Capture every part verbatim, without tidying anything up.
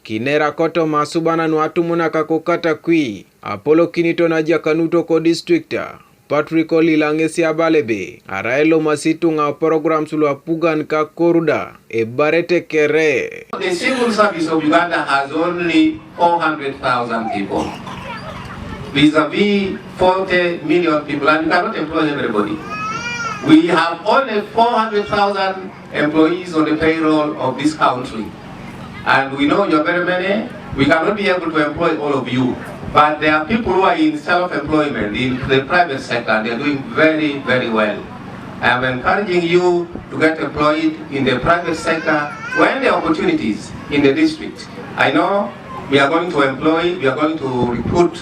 Kinera kotoma asuban nu atumunak ko Katakwi, apolokinito na ejakanoto ko district, Patrick Olila ŋesi abala ebe, arai elomasi ituŋa programs lu apugan ka koruda, ebarete kere. The civil service of Uganda has only four hundred thousand people. Vis-a-vis forty million people, and you cannot employ everybody. We have only four hundred thousand employees on the payroll of this country. And we know you're very many. We cannot be able to employ all of you. But there are people who are in self-employment in the private sector, and they're doing very, very well. I am encouraging you to get employed in the private sector when there are opportunities in the district. I know we are going to employ, we are going to recruit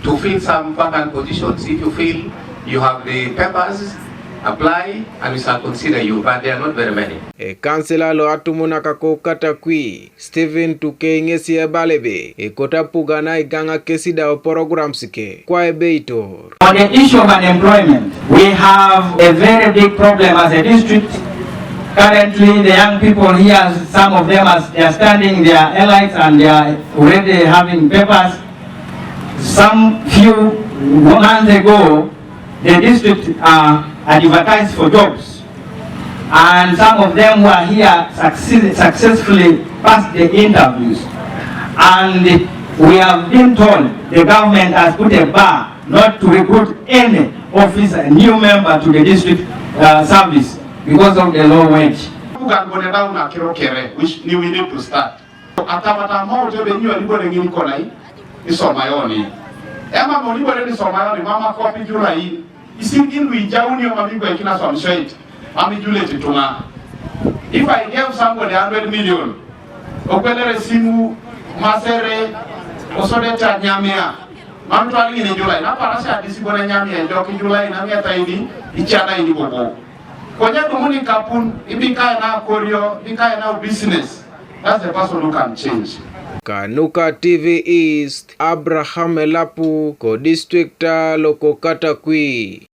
to fill some vacant positions. If you feel you have the papers, apply and we shall consider you, but there are not very many. Ekansila lo atumunak ko Katakwi, Stephen Tukei ŋesi ebala ebe, ekoto apugan aigaŋa kesi da o programs ke, kwa ebeitor. On the issue of unemployment, we have a very big problem as a district. Currently, the young people here, some of them are, they are standing, they are elites and they are already having papers. Some few months ago, the district uh, advertised for jobs, and some of them were here succeed, successfully passed the interviews. And we have been told the government has put a bar not to recruit any officer, new member to the district uh, service because of the low wage. Kugan bone down akiro kere, which ni we need to start. Atamata mo te be nyuwa ni bone ngini konai, ni soma yoni. Ema mo ni bone ni soma yoni, mama kopi jula yi. Isin in wi jauni o mami gwe kina som shoit. Mami jule ti tunga. If I gave somebody hundred million, okwelere simu, masere, osode ta nyamia. Mami twali ni jula yi. Na parasa disi bone nyamia, joki jula yi, na mia ta ini, ichana ini bobo. Konye dumuni kapun, ibi kaya na korio, ibi kaya na business. That's the person who can change. Kanuka T V East, Abraham Elapu, ko district lo ko Katakwi.